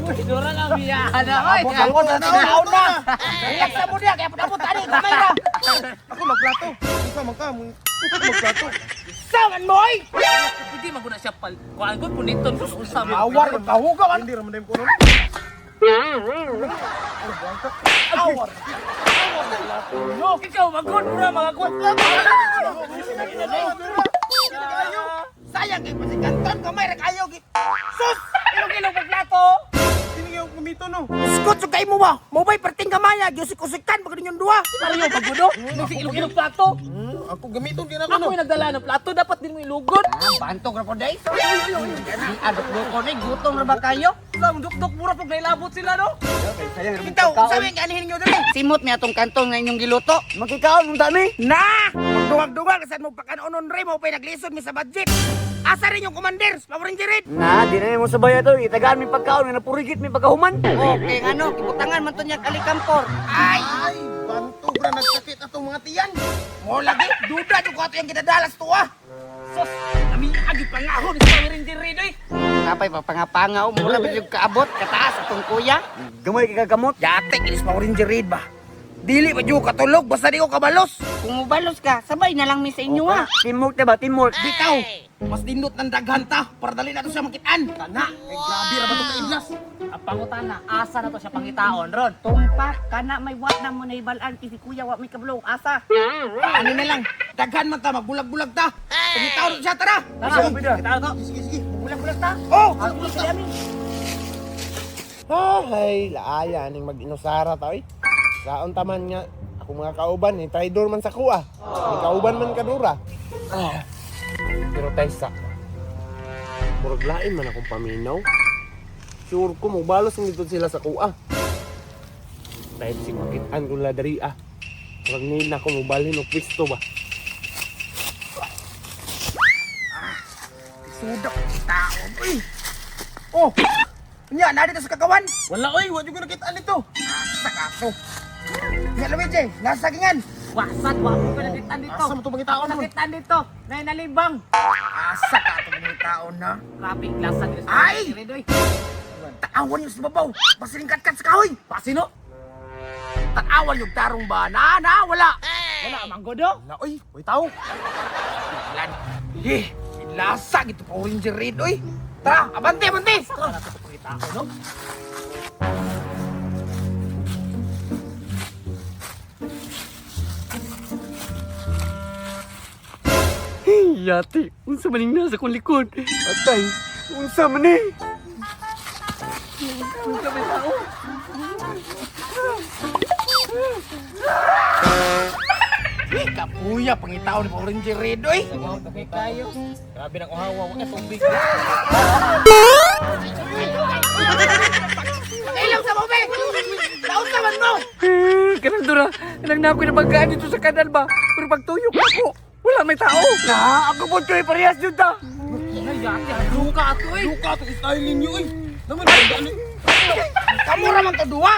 Dura lang biya. Ana oy. Abot abot na taon na. Relax na mo diya kaya padabot ani gamay ra. Ako magplato. Unsa man ka mo magplato. Saman mo oy. Hindi man guna siya pal. Kuan ko puniton sus unsa man. Awar kahugaw Hindi ra man dayon ko no. Awar. No, ikaw magod mura mga kuan. Sayang kay pasikanton gamay ra kayo. Sus! Ilog-ilog pagplato. Kini yung kumito no. Iskot sa kay mo ba? Mo ba'y perting gamaya? Gyusik-usikan pag ninyong duha. Pareho pagudo. Nagsi ilog-ilog plato. Ako gamiton din ako Ako no. yung nagdala ng plato, dapat din mo ilugod. Bantog ra po day. Adok ko ni gutom ra ba kayo? Lang dukduk mura pag nailabot sila no. Bitaw, unsa may ganihin ninyo diri? Simot mi atong kantong nga inyong giluto. Magkikaon unta mi. Na! Magduwag-duwag saan mo pagkanonon re mo pa'y naglisod mi sa budget. Asa rin yung commander? Power Ranger Red? Na, di na mo sabay ato. Itagaan mi pagkaon nga napurigit mi pagkahuman. Okay, ano, gibutangan man to niya kalikampor. Ay! Ay, bantog ra nagsakit atong mga tiyan. Mo lagi, duda jud ko ato yung ginadalas tuwa. Sus, ami agi pangahon sa Power Ranger Red oy. Napay papangapanga o mura ba yung kaabot kataas atong kuya. Gamay kay kagamot. Yate kinis Power Ranger Red ba? Dili pa jud katulog basta di ko kabalos. Kung mubalos ka, sabay na lang mi sa inyo ah. Teamwork ta ba? Teamwork. Bitaw, mas dindot ng daghan ta para dali na to siya makitaan. Kana, eh, grabe ra ba to kaiblas? Ang pangutana, asa na to siya pangitaon ron. Tumpak kana may wa na mo naibalaan kay si kuya wa may kabalo asa. Ano na lang, daghan man ta, magbulag-bulag ta. Pangitaon na siya, tara. Tara, kita to. Sige, sige. Bulag-bulag ta. Oh! Ay, laaya ning mag-inusara ta oy. Saon taman nga ako mga kauban ni traidor man sa kuha. Ni kauban man kadura. Ah. Pero taysa. Murag lain man akong paminaw. Sure ko mobalos ang dito sila sa kuha. Dahil si makitaan ko ladari ah. Murag ni na ko mobalhin og pwesto ba. Sudak tao, uy. Oh! Nya, na dito sa kakawan. Wala oy, wa jud ko nakitaan dito. Asa ka to? Nya Luigi, nasa sagingan. Wasan, wa ko ka nakitaan dito. Asa mo to pangitaon Ako ron? nakitaan dito. Nay nalibang. Asa ka to mga taon na? Grabe klasa ni sa Ay! Ranger Red oy. Taawan yung sa babaw. Basiling katkat sa kahoy. Pasino? Taawan yung tarong ba? Na, na, wala. Wala man godo. Wala oy, oy tao. Lan. Eh, lasa gitu Power Ranger Red, oy. Tara, abante, abante. Tara to pangitaon no. Yati, unsa man ning nasa kong likod? Atay, unsa man ni? Eh, kapuya, pangitaon ni Power Ranger Red, oy. Okay kayo. Grabe nang uhawa, wa ka tubig. Ilaw sa mobe! Taon naman mo! Eh, Kanang dura, kanang na ako nabanggaan dito sa kanal ba? Pero pagtuyok ako, wala may tao. Na, ako po ko'y parehas jud ta. Ay, yati haluka ato oy. Luka to style ninyo oy. Naman dali. Kamura man to duwa!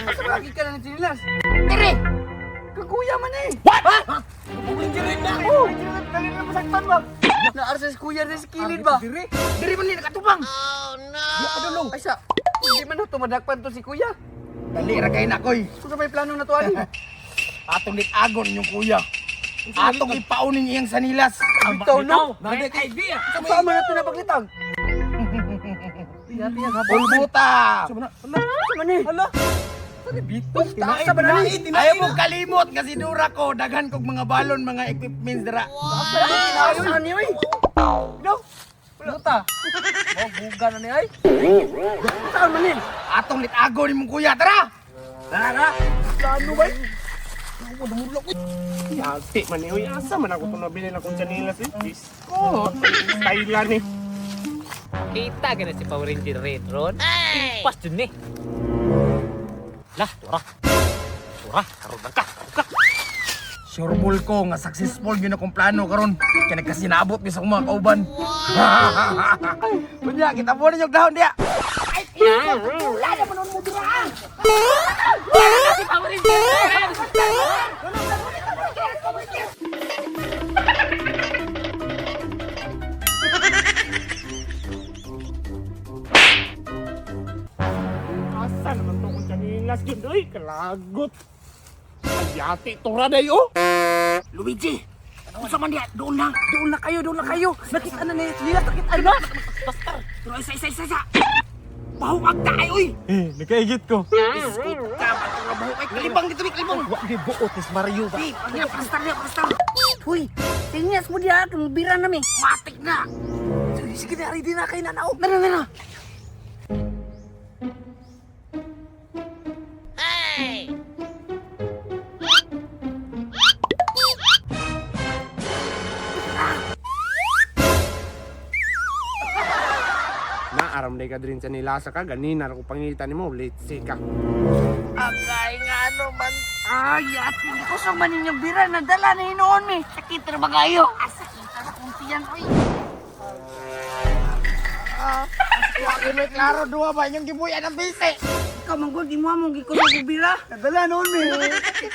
Asa ba lagi ka na ng sinilas? Dire! Kakuya man eh. What? na. Oh, dali na masaktan ba? Naarsa si kuya na sa kilid ba? Dire! Dire man ni nakatubang! Oh no! Ay sa, hindi man na tumadakpan to si kuya. Dali ra kay na koy. Kung sa may plano na to ani. Atong litagon yung kuya. Atong ipaunin iyang sanilas. Bitaw no. Red idea. Saan man na to napaglitang? Yati ang haba. Pulbuta! Hala, saan man eh? Hala. Tinae, ba na ni? Ayaw mo kalimot nga si Dura ko. Daghan kog mga balon, mga equipments dira. Saan ni oy? No. Luta. Oh, buga na ni ay. Saan man eh? Atong litagon imong kuya, tara! Tara. Plano ba? Yati man eh, oy, asa man ako itong nabili na kong sanilas eh. Diyos ko, style eh. Kita gana si Power Ranger Red ron. Impas dun ni. Lah, tura. Tura, karon lang ka, karon ka. Sure ball ko nga successful yun akong plano karon. Kaya nagkasinabot mi sa akong mga kauban. Kunya, kita po ninyo dahon diya. Ay, wala na manon mo dira. Si Power Ranger Red. Asa naman to kung kanilas yun, oy, kalagot. Ayati, tura day, oh. Luigi, unsa man diha? Doon na. Doon na kayo, doon na kayo. Nakita na nila, nakita na. Pero isa, isa, isa, isa. Bahuag ta ay, uy. Eh, nakaigit ko. Iskut ka, batong nga bahok. Ay, kalibang dito, may kalibang. Wa gyud buot ni Mario ba. Di, pag pastar niya, pastar. Huy, tingnas mo diha kang bira na mi. Matik na. Sige, sige na, ready na kayo na naog. Nara, nara. Naaram day ka din sa nilasa ka, ganina ko pangita nimo, litsi ka. Agay nga ano man. Ay, at kusog man ninyong bira na dala na hinoon mi. Sakit ra ba kayo? Ah, sakit ra kung tiyan, oy. Wag may klaro duha ba inyong gibuyan ang bisi. Ikaw manggod imo among gikusog og bira. Nadala noon mi.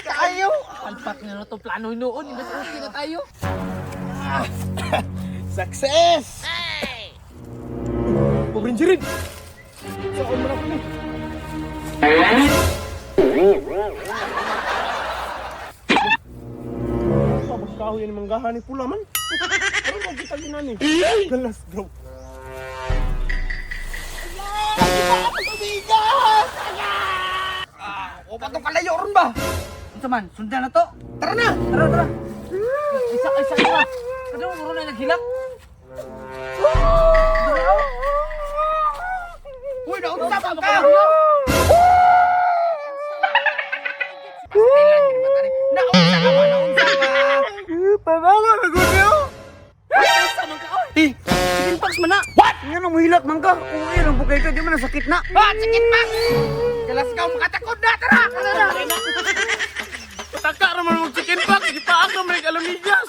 Kayo. Palpak na to plano noon, imbes okay na tayo. Success! Pobreng jirid. Saan man ako ni? Sabos kahoy ni manggahan ni pula man. Ano mo kita ginani? Galas bro. O pa to kalayo ron ba? Unsa man, sundan na to. Tara na. Tara, tara. Isa isa isa. Kadto mo na naghilak. Uy, naunsa pa ka? Pastilan, gid ba tani? Naunsa ka ba? Naunsa ka? Pamawa na gud niyo. Eh, chicken pox man na. What? Nga nang muhilak man ka. Uy, ang bukay ka, di man na sakit na. Ah, sakit pa! Galas ka, makatakod na! Tara! Tara na! Pataka raman mo chicken pack, gipaak na may alamillas.